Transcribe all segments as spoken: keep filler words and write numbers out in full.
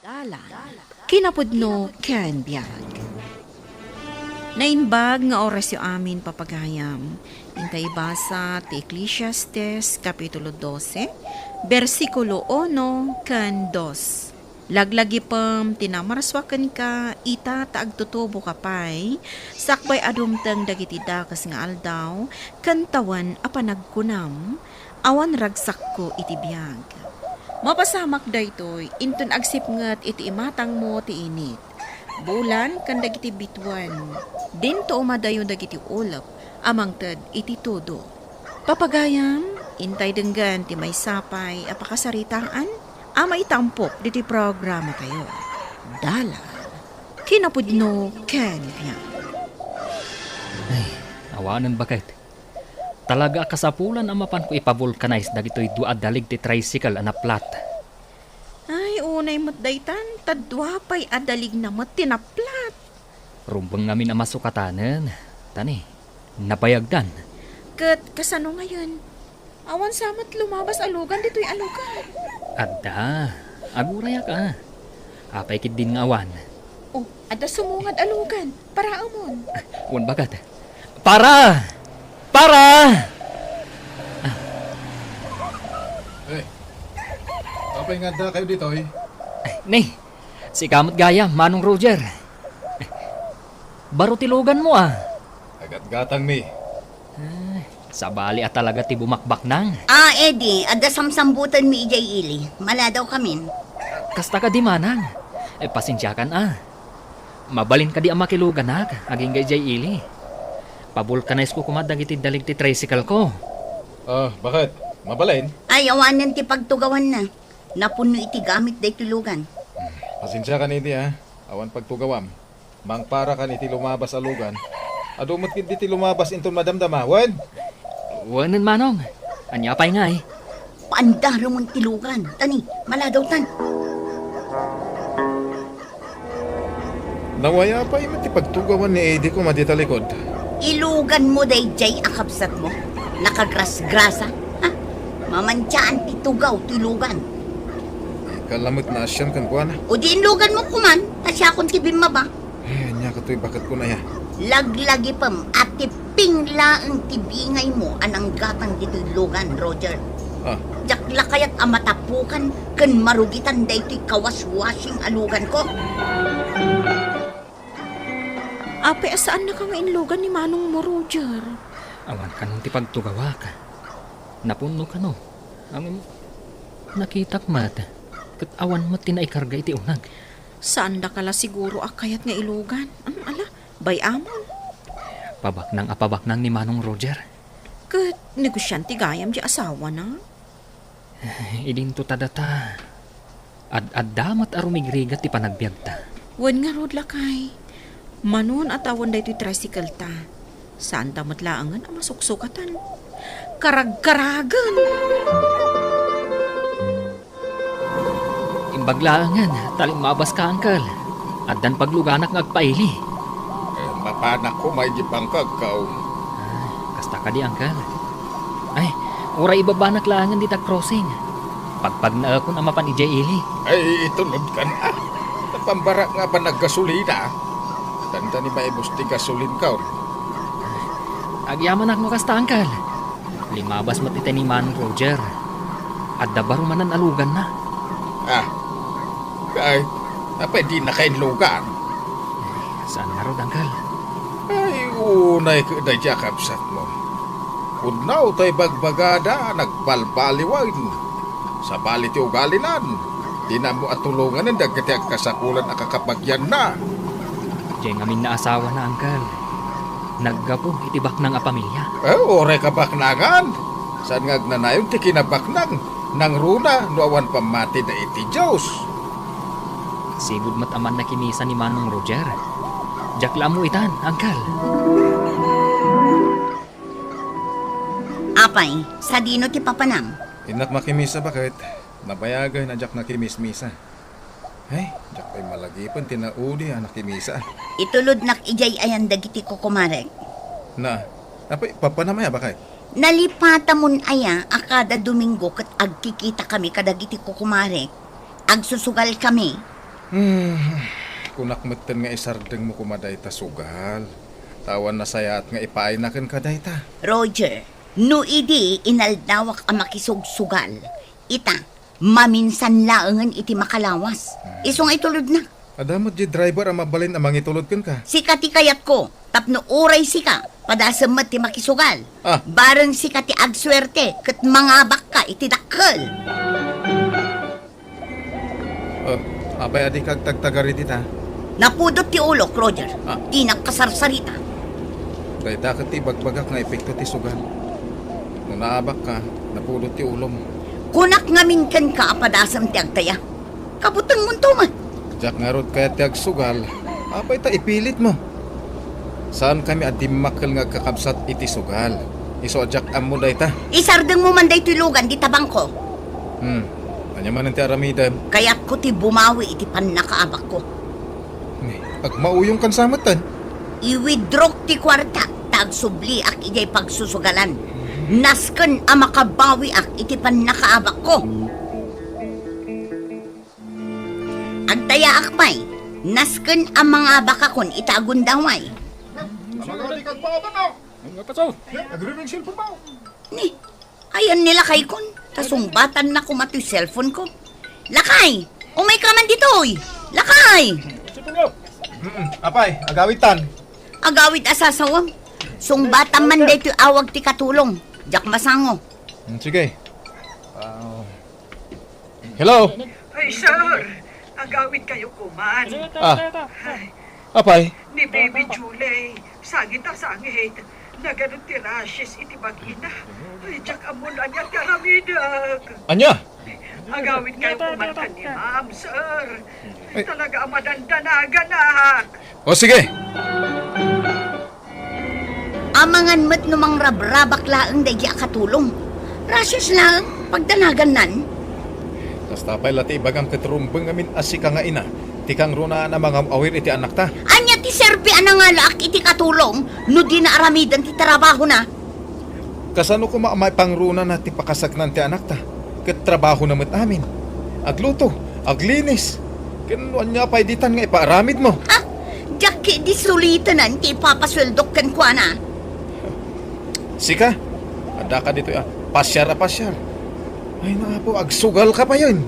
Dalan, kinapudno ken biag. Naimbag nga orasyo amin, papagayam. Intay basa ti Eclesiastes, Kapitulo dose, bersikulo uno ken dos. Laglagipem ti namarsuak kenka, ita ta agtutuboka pay, sakbay a dumteng dagiti dakes nga aldaw, ken tawen a panagkunam, awan ragsakko iti biag. Mapasamak daytoy, inton agsipnget iti imatangmo ti init, bulan, ken dagiti bituen. Dinto umadayo dagiti ulep a mangted iti tudo. Papagayam, intay denggen ti maysa pay a pakasaritaan a maitampok ditoy programatayo. Dalan, kinapudno ken biag. Ay, awanen baket. Talaga a kasapulan a mapanko ipavulcanize dagitoy dua a dalig ti tricycle a naplat. Ay, unay met daytan, ta dua pay a daligna met ti naplat. Rumbeng ngamin a masukatanen, tani, nabayagdan. Ket kasano ngayen? Awan sa met lumabas a lugan ditoy a lugar. Adda, agurayak a. Apay ketdin nga awan? Oh, adda sumungad a lugan. Paraemon. Wen baket. Para! Para! Eh, apay nga adda kayo ditoy? Ay, ni, sika met gayam, Manong Roger. Baro ti luganmo, a. Agatgatangmi. Ay, sabali a talaga ti bumakbaknang. Ah, Eddie, adda samsambutanmi idiay ili. Maladawkamin. Kasta kadi, manang. Eh, pasensiakan, a. Mabalin kadi a makiluganak, agingga idiay ili. Pabulkanize ko koma dagiti dalig ti tricycle ko. Ah, baket? Mabalin? Ay, awanen ti pagtugawanna. Napunno iti gamit daytoy lugan. Pasensiakan idi, a. Awan pagtugawam. Mangparakan iti lumabas a lugan. Adu met ketdi ti lumabas inton madamdama, wen? Wenen, manong. Ania pay ngay? Paandaremon ti lugan. Tani, maladawtan. Nawaya pay met ti pagtugawan ni Eddie koma dita likod. Iluganmo daydiay a kabsatmo? Nakagrasgrasa? Ha? Mamantiaan ti tugaw ti lugan. Kalamet naasian kenkuana. O di inluganmo koman, ta siakon ti bimmaba. Eh, ania katoy baket ko naya? Laglagipem a tipping laeng ti bingaymo a nanggatang ditoy lugan, Roger. Ah. Diak la kayat a matapukan ken marugitan daytoy kawashwashing a luganko. Apay a saannaka nga inlugan ni manongmo, Roger? Awan kanon ti pagtugawak. Napunno kano? Ngem nakitak met, ket awan met ti naikarga iti uneg. Saandaka la siguro a kayat nga ilugan. Am, ala, bay-amon. Pabaknang a pabaknang ni Manong Roger. Ket negosiante gayam ti asawana? Idinto ta data. Ad-adda met a rumigrigat ti panagbiagta. Wen ngarud, lakay. Manon a tawen daytoy tricycle ta. Saanta met laengen a masuksukatan. Karagkaragen! Imbag laengen ta limmabaska, Uncle. Addan pagluganak nga agpaili. Eh, mapanak koma idiay bangkagko. Ay, kasta kadi, Uncle. Ay, uray ibabanak laengen dita crossing. Pagpagnaekon a mapan idiay ili. Ay, itulodkan a. Napambarak nga apan naggasolina. Dandani maibus ti gasolinko. Agyamanak no kasta, Uncle. Limabas met itay ni Manong Roger. Adda baro manen a luganna. Ah, kay, apay dinaka inlugan? Saan ngarud, Uncle? Ay, unay ket daydiay a kabsatmo. Pudno tay bagbagada, nagbalbaliwen. Sabali ti ugalinan, dina ammo a tulonganen dagiti agkasapulan a kakabagianna. Diay ngamin naasawana, Uncle. Naggapu iti baknang a pamilia. Eh, uray kabaknangan. Saan nga agnanayon ti kinabaknang? Nangruna no awan pammatida iti Dios. Sigud met a mannakimisa ni Manong Roger. Diak la ammo itan, Uncle. Apay, sadino ti papanam? Innak makimisa, baket. Nabayagen a diak nakimismisa. Ay, diak pay malagipen ti naudi a nakimisa. Itulodnak idiay ayan dagiti kukumarek. Na, apay, papanam aya, baket? Nalipatamon aya a kada Domingo ket agkikitakami kadagiti kukumarek? Agsusugalkami. Hmm, kunak metten nga isardengmo koma dayta sugal. Ta awan nasayaat nga ipaayna kenka dayta. Roger, no idi inaldawak a makisugsugal, ita, maminsan laengen iti makalawas. Hmm. Isu nga itulodnak. Adda met di driver a mabalin a mangitulod kenka. Sika ti kayatko, tapno uray sika, padasem met ti makisugal. Ah. Bareng sika ti agsuerte ket mangabakka iti dakkel. Oh, apay a dika agtagtagari dita? Napudot ti ulok, Roger. Ah. Dinak kasarsarita. Dayta ket ti ibagbagak nga epekto ti sugal. No naabakka, napudot ti ulom. Kunak ngamin kenka a padasem ti agtaya. Kabutengmonto met. Diak ngarud kayat ti agsugal. Apay ta ipilitmo? Saankami a dimmakkel nga agkakabsat iti sugal. Isu a diak ammo dayta. Isardengmo man daytoy lugan dita bangko. Hmm. Ania manen ti aramidem? Kayatko ti bumawi iti pannakaabakko. Ni, agmauyongkan sa metten. I-withdrawk ti kuarta ta agsubliak idiay pagsusugalan. Nasken a makabawiak iti pannakaabakko. Agtayaak pay, nasken a mangabakakon ita a gundaway. Amagaw ti kagpaabak, ah! Ano nga paso? Nagrireng cellphone ba? Ni, ayan ni lakaykon. Ta sungbatanna koma toy cellphone ko. Lakay! Umayka man ditoy! Lakay! Cellphone ko! Mm-mm. Apay, agawidtan. Agawid a sasawem. Sungbatan man daytoy awag ti katulong. Diak masango. Mm, sige. Ah, hello? Ay, sir! Agawid kayo kuman. Ah. Ay, apay? Ni Baby Julie, sangit a sangit. Nagano ti rashes iti bagina. Ay, diak ammo no ania ti aramidek. Ania? Agawid kayo kuman ken ni ma'am, sir. Ay. Talaga a madandanaganak. O, sige. Amangan met no mangrabrabak laeng daydi a katulong. Rashes laeng, pagdanagannan. Kasta pay la ti ibagam ket rumbeng ngamin a sika nga ina, ti kangrunaan a mangam-awir iti anakta. Ania ti serbi a nangalaak iti katulong no dina aramiden ti trabahona? Kasano koma a maipangrunana ti pakasaknan ti anakta? Ket trabahona met amin. Agluto, aglinis. Ken no ania pay ditan nga ipaaramidmo? Ha? Diak idi sulitanan ti ipapasueldok kenkuana. Sika, addaka ditoy a pasiar a pasiar. Ay, naapo, agsugal ka payen.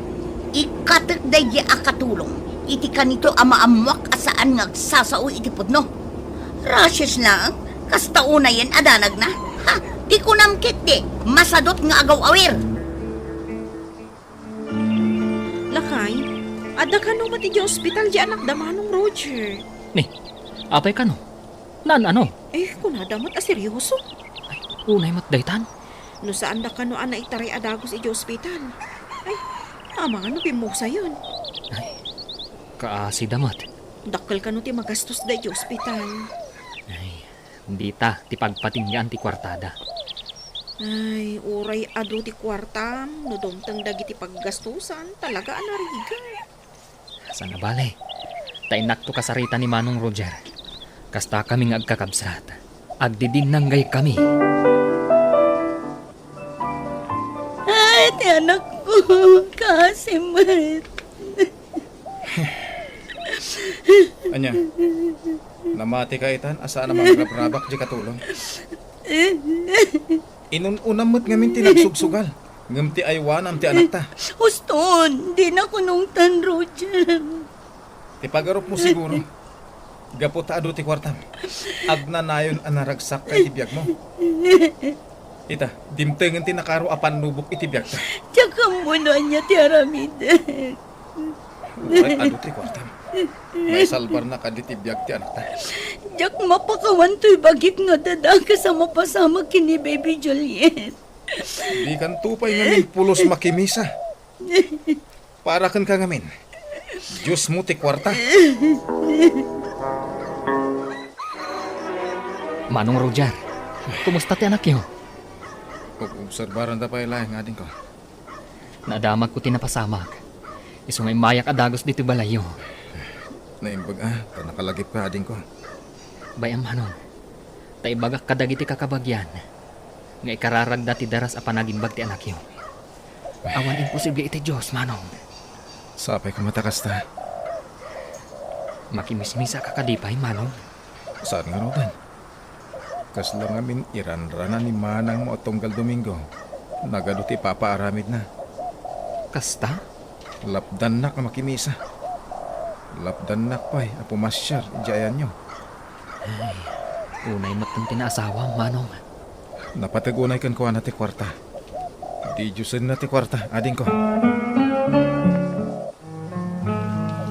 Ikatek daydi a katulong iti kanito a maammoak a saan nga agsasao iti pudno. Rashes laeng, kasta unayen a danagna. Ha, ti kunam ketdi, masadut nga agaw-awir. Lakay, adda kano met idiay ospital di anakda Manong Roger? Ni, apay kano? Naan-ano? Eh, kunada met a seryoso. Ay, unay met daytan. No saanda kano a naitaray a dagus idiay ospital. Ay, amangan no pimmusayen. Ay, kaasida met. Dakkel kano ti magastos da idiay ospital. Ay, dita ti pagpatinggaan ti kuartada. Ay, uray adu ti kuartam, no dumteng dagiti paggastosan, talaga a narigat. Saan a bale, ta innakto kasarita ni Manong Roger. Kasta kami nga agkakabsat. Agdidinnanggay kami. Ay, ti anakko, kaasi met. Ania? Namati ka itan a saan a mangrabrabak di katulong? Inun-unam met ngamin ti nagsugsugal, ngem ti aywanam ti anakta. Uston, dina kunongtan, Roger. Ti pagarupmo siguro, gapu ta adu ti kuartam, agnanayon a naragsak ka iti biagmo. Ita, dimtengen ti nakaro a pannubok iti biagta. Diak ammo no ania ti aramidek. Uray adu ti kuartam. Maisalbarna kadi ti biag ti anakta. Diak mapakawan toy bagik nga adda dakes a mapasamak ken ni Baby Juliet. Dikanto pay ngamin pulos makimisa. Para kenka ngamin, Diosmo ti kuarta. Manong Roger, kumusta ti anakyo? Ob-, obserbaranda pay laeng, adingko. Nadamagko ti napasamak. Isu nga immayak a dagus ditoy balayyo. Naimbag a, ta nakalagipka, adingko. Bay-am, Manong, ta ibagak kadagiti kakabagian nga ikararagda ti daras a panagimbag ti anakyo. Awan imposible iti Dios, Manong. Sapay koma ta kasta. Makimismisaka kadi pay, Manong? Saan ngaruden? Kasla ngamin iranrana ni Manangmo a tunggal Domingo. Nagadu ti ipapaaramidna. Kasta? Lapdannak a makimisa. Lapdannak pay a pumasiar idiay ayanyo. Ay, unay met ti naasawam, Manong. Napateg unay kenkuana ti kuarta. Didiosenna ti kuarta, adingko.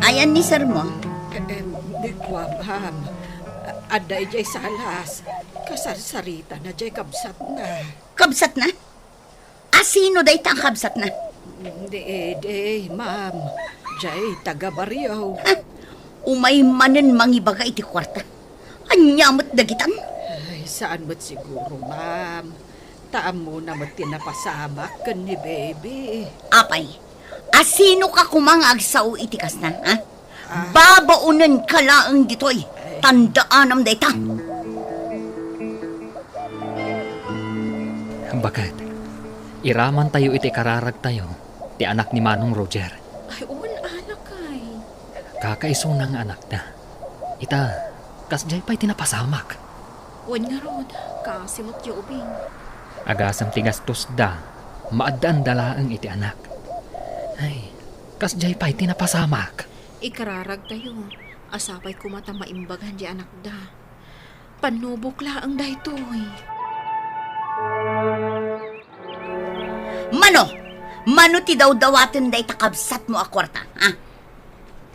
Ayan ni sermo? Em, di kua, ma'am. Adda idiay salas. Kasarsaritana diay kabsatna. Kabsatna? Asino dayta a kabsatna? Di, di, ma'am. Diay taga-barrio. Ha? Umay manen mangibaga iti kuarta. Ania met dagitan? Ay, saan met siguro, ma'am. Ta ammona met ti napasamak ken ni Baby. Apay, asinoka koma nga agsao iti kasna, ha? Ah. Babaonenka laeng ditoy. Ay. Tandaanam dayta. Baket, iramantayo iti kararagtayo ti anak ni Manong Roger. Ay, wen, anakay. Kakaisuna nga anakda. Ita, kasdiay pay ti napasamak. Wen ngarud, kaasi met ti ubing. Agasem ti gastosda, maaddaanda laeng iti anak. Ay, kasdiay pay ti napasamak. Ikararagtayo, a sapay koma ta maimbagan ti anakda. Pannubok laeng daytoy. Mano? Mano ti dawdawaten dayta kabsatmo a kuarta, ha?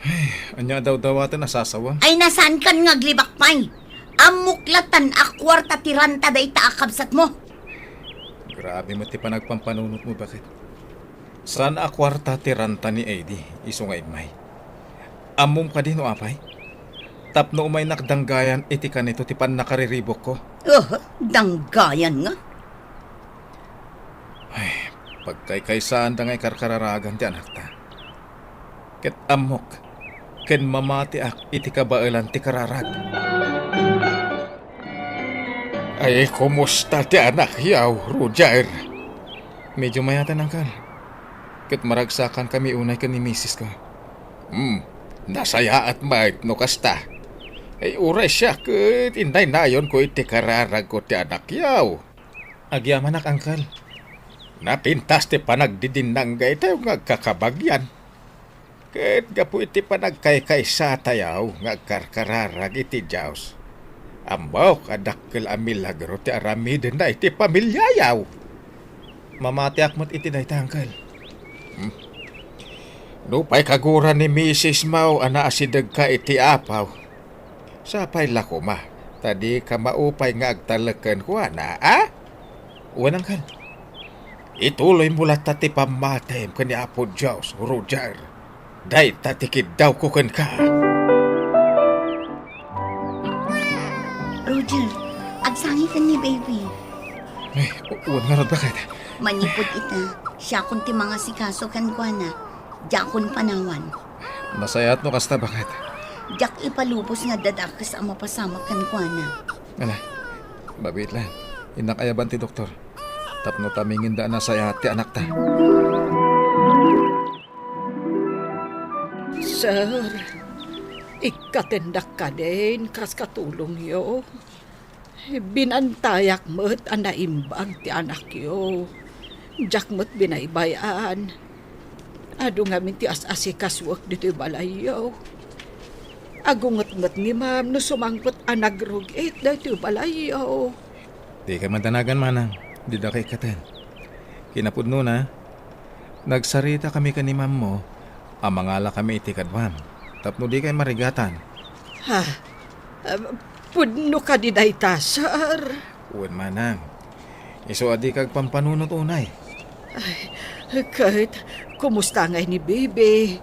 Ay, ania a dawdawaten a sasawam? Ay, nasaankan nga aglibak pay. Ammok latan a kuarta ti ranta dayta a kabsatmo. Grabe met ti panagpampanunotmo, Baket. Saan a kuarta ti ranta ni Eddie, isu nga immay. Ammom kadi no apay? Tapno umaynak danggayan iti kanito ti pannakariribukko. Oh, danggayan nga? Ay, pagkaykaysaanda nga ikarkararagan ti anakta. Ket ammok, ken mamatiak iti kabaelan ti kararag. Ay, kumusta ti anakyaw, Roger? Medyo mayaten, Uncle. Ket maragsakankami unay ken ni misisko. Hmm, nasayaat met no kasta. Ay, uray siak ket innaynayonko iti kararagko ti anakyaw. Agyamanak, Uncle. Napintas ti panagdidinnanggaytayo nga agkakabagian. Ket gapu iti panagkaykaysa tayo nga agkarkararag iti Dios, ammok a dakkel a milagro ti aramidenna iti pamiliayo. Mamatiak met iti dayta, Uncle. Hmm. Nupay kagura ni misis mo a naasidegka iti Apo, sapay la koma ta dika maupay nga agtalek kenkuana, a? Wen, Uncle. Ituloymo latta ti pammatim ken ni Apo Dios, Roger. Dayta ti kiddawko kenka. Roger, agsangit ken ni Baby. Ay, wen ngarud, Baket? Manipud ita, siakon ti mangasikaso kenkuana. Diakon panawan. Nasayaat no kasta, Baket. Diak ipalubos nga adda dakes a mapasamak kenkuana. Ala, mabiit laeng. Innak ayaban ti doktor tapno tamingenda a nasayaat ti anakta. Sir, ikkatendak kadin kas katulongyo. Binantayak met a naimbag ti anakyo. Diak met binaybay-an. Adu ngamin ti as-asikasuek ditoy balayyo. Agunget met ni Ma'am no sumangpet a nagrug-it daytoy balayyo. Dika madanagan, Manang. Didaka ikkaten. Kinapudnona, nagsaritakami ken ni Ma'am mo a mangalakami iti kaduam tapno dikay marigatan. Ha? Ah, pudno kadi dayta, sir? Wen, Manang. Isu a dika agpampanunot unay. Ay, ket kumusta ngay ni Bibi?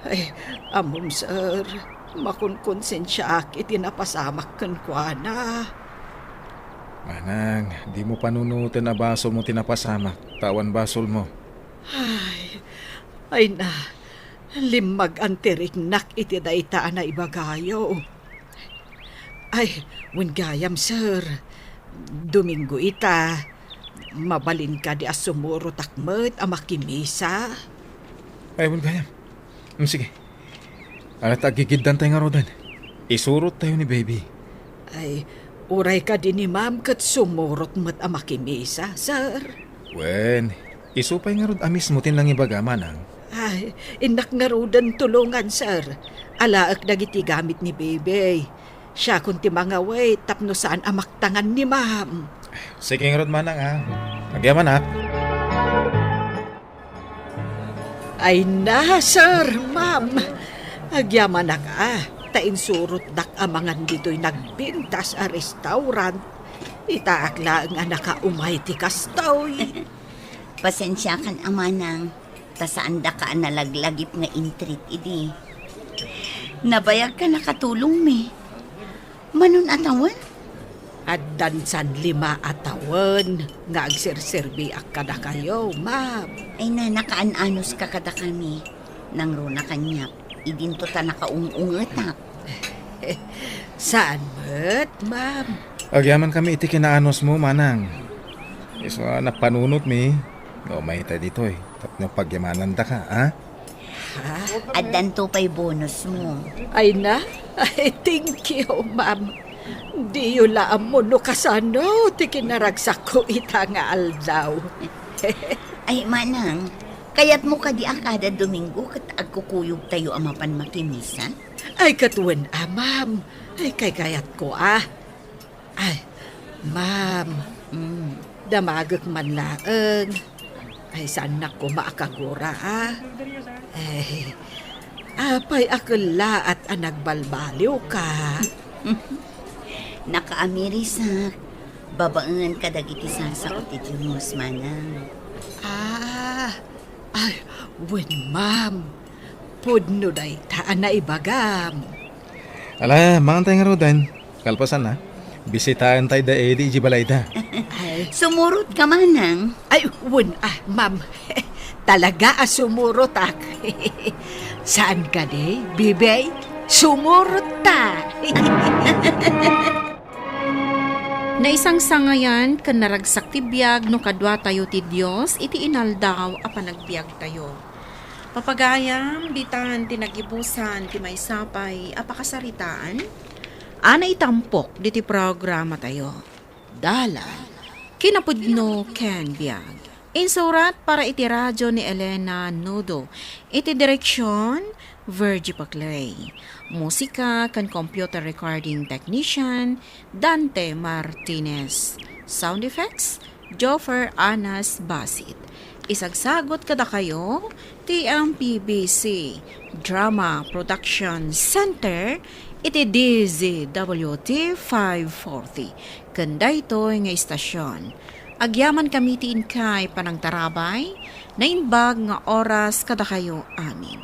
Ay, ammom, sir, makonkonsensiaak iti napasamak kenkuana. Manang, dimo panunoten a basolmo ti napasamak, ta awan basolmo. Ay, ay na, limmagan ti riknak iti dayta a naibagayo. Ay, wen gayam, sir. Domingo ita. Mabalin kadi a sumurotak met a makimisa? Ay, wen gayam. Mm, sige. Ala ta agigiddantay ngaruden. Isurottayo ni Baby. Ay, uray kadi ni Ma'am ket sumurot met a makimisa, sir. Wen, isu pay ngarud a mismo ti nangibaga, Manang. Ay, innak ngaruden tulongan, sir. Alaek dagiti gamit ni Baby. Siakon ti mangawit tapno saan a maktangan ni Ma'am. Sige ngarud, Manang, a. Agyamanak. Ay na, sir, ma'am. Agyamanak a, ta insurotdak a mangan ditoy nagbintas a restaurant. Itaak laeng a nakaumay ti kastoy. Pasensiakan a, Manang, ta saandaka a nalaglagip nga intreat idi. Nabayagka a nakatulongmi. Manon a tawen? Addan san lima a tawen nga agserserbiak kadakayo, ma'am. Ay, nanakaan-anos ka kadakami. Nangruna kaniak, idinto ta nakaung-ungetak. Saan met, ma'am? Agyamankami iti kinaanosmo, Manang. Isu a napanunotmi nga umayta ditoy tapno pagyamanandaka, a? Ha? Addanto pay bonusmo. Ay na? Ay, thank you, ma'am. Diyo la ammo no kasano ti kinaragsakko ita nga aldaw. Ay, Manang, kayatmo kadi a kada Domingo ket agkukuyogtayo a mapan makimisa? Ay, ket wen a, ma'am. Ay, kaykayatko a. Ay, ma'am. Mm. Damagek man laeng. Ay, saannak koma a kagura, a. Ay, apay a kellaat a nagbalbaliwka? Nakaamirisak. Babaen kadagiti sasao ti Dios, Manang. Ah, ay, wen, ma'am. Pudno dayta a naibagam. Ala, mangantay ngaruden. Kalpasan, a. Bisitaentayo da Eddie iti balayda. Ay. Sumurot ka, Manang. Ay, wen, a, ma'am. Talaga a sumurotak. Saan kadi, Bibey? Sumurot ta. Naisangsangayan ken naragsak ti biag no kaduatayo ti Dios iti inaldaw a panagbiagtayo. Papagayam, ditan ti nagibusan ti maysa pay a pakasaritaan a naitampok diti programatayo. Dalan, kinapudno ken biag. Insurat para iti radio ni Elena Nudo. Iti direksion, Virgie Paclay. Musika ken computer recording technician, Dante Martinez. Sound effects, Joffer Anas Basit. Isagsagut kadakayo ti M P B C Drama Production Center iti D Z W T five forty. Ken daytoy nga istasion, agyamankami ti inkay panangtarabay, naimbag nga oras kadakayo amin.